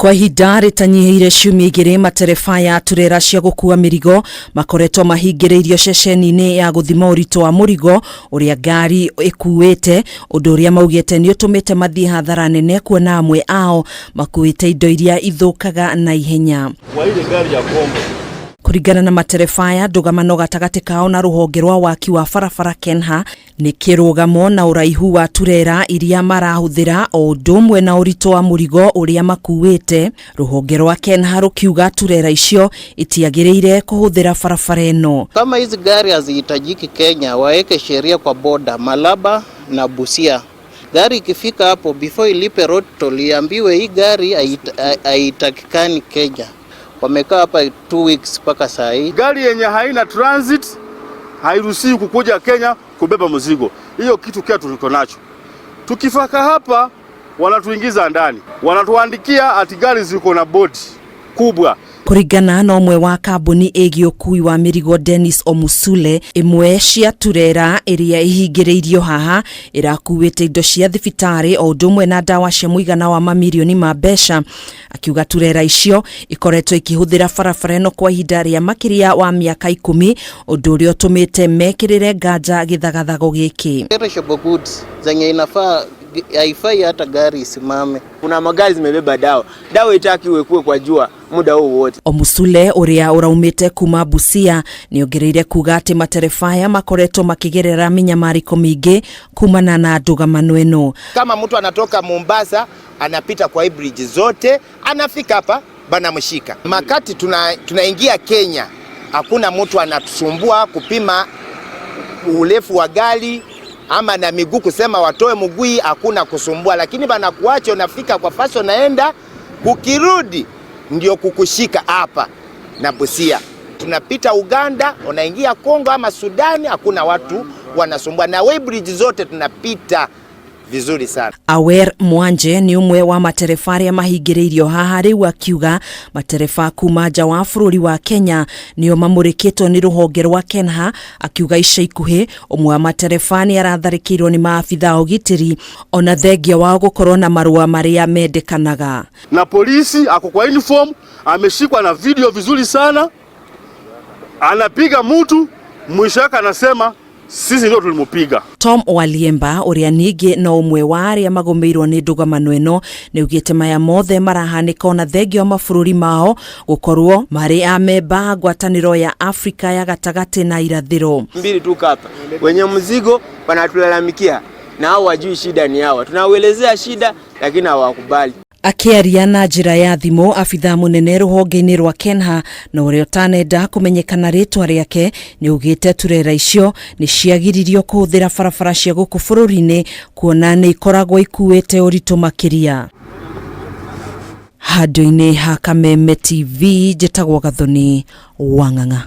Kwa ihinda rĩtanyihĩire ciumia igĩrĩ, matereba ya turera cia gũkua mĩrigo makoretwo mahingĩrĩirio ceceni-inĩ ya gũthima ũritũ wa mũrigo ũrĩa ngari ĩkuĩte, ũndũ ũrĩa maugĩte nĩ ũtũmĩte mathiĩ hathara nene kuona amwe ao makuĩte indo iria ithũkaga na ihenya. Kwa ile gari ya Kongo. Kũringana na matereba aya, ndũgamano gatagatĩ kao na rũhonge rwa waki wa barabara KENHA nĩ kĩrũgamo na ũraihu wa turera iria marahũthĩra o ũndũ ũmwe na ũritũ wa mũrigo ũrĩa makuĩte. Rũhonge rwa KENHA rũkiuga turera icio itiagĩrĩire kũhũthĩra barabara ĩno. Kama hizi gari hazihitajiki Kenya, waeke sheria kwa boda Malaba na Busia. Gari ikifika hapo before ilipe road toll iambiwe hii gari haitakikani Kenya. Wamekaa hapa 2 weeks mpaka saa hii. Gari yenye haina transit hairuhusiwi kukuja Kenya kubeba mzigo. Hiyo kitu kia tuliko nacho. Tukifika hapa wanatuingiza ndani, wanatuandikia ati gari ziko na bodi kubwa. Kũringana na ũmwe wa kambuni ĩgiĩ ũkui wa mĩrigo Dennis Omusule, ĩmwe cia turera ĩrĩa ĩhingĩrĩirio haha ĩrakuĩte indo cia thibitarĩ o ũndũ ũmwe na ndawa cia mũigana wa mamirioni ma mbeca. Akiuga turera icio ikoretwo ikĩhũthĩra barabara ĩno kwa ihinda rĩa makĩria wa mĩaka 10, ũndũ ũrĩa ũtũmĩte mekĩrĩre nganja gĩthagathago gĩkĩ. Perishable goods zenye inafaa, haifai hata gari isimame. Kuna magari zimebeba dawa, dawa itaki iwekwe kwa jua muda huu wote. Omusule ũrĩa ũraumĩte kuma Busia nĩongereire kuga atĩ matereba aya makoretwo makĩgerera mĩnyamarĩko mĩingĩ kumana na ndũgamano ĩno. Kama mtu anatoka Mombasa anapita kwa hii bridge zote anafika hapa banamshika. Makati tunaingia Kenya, hakuna mtu anatusumbua kupima urefu wa gari ama na miguu kusema watoe mguu, hakuna kusumbua, lakini banakuacha unafika kwa fasi unaenda, kukirudi ndio kukushika hapa na Busia. Tunapita Uganda, unaingia Kongo ama Sudani, hakuna watu wanasumbua, na weighbridge zote tunapita vizuri sana. Awer Mwanje nĩ ũmwe wa matereba arĩa mahingĩrĩirio haha rĩu, akiuga matereba kuma nja wa bũrũri wa Kenya nĩo mamũrĩkĩtwo nĩ rũhonge rwa KENHA. Akiuga ica ikuhĩ ũmwe wa matereba nĩ aratharĩkĩirwo nĩ maabitha a ũgitĩri ona thengia wao gũkorwo na marũa marĩa mendekanaga. Na polisi ako kwa uniform, ameshikwa na video vizuri sana, anapiga mtu, mwisho wake anasema sisi ndio tulimupiga. Tom Waliemba ũrĩa ningĩ no ũmwe wa arĩa magũmĩirwo nĩ ndũgamano ĩno nĩ ugĩte maya mothe marahanĩka ona thengia wa mabũrũri mao gũkorwo marĩ amemba ngwatanĩro ya Afrika ya gatagatĩ na irathĩro. Mbili tu hapa, wenye mzigo wanatulalamikia na hao wajui shida ni hawa, tunauelezea shida lakini hawakubali. Akĩaria na njĩra ya thimũ, abitha mũnene rũhonge-inĩ rwa KENHA na ũrĩa ũtanenda kũmenyekana rĩtwa rĩake nĩ ugĩte turera icio nĩ ciagiririo kũhũthĩra barabara cia gũkũ bũrũri-inĩ kuona nĩ ikoragwo ikuĩte ũritũ makĩria. Handũ-inĩ ha Kameme TV, njĩtagwo Gathoni Wang'ang'a.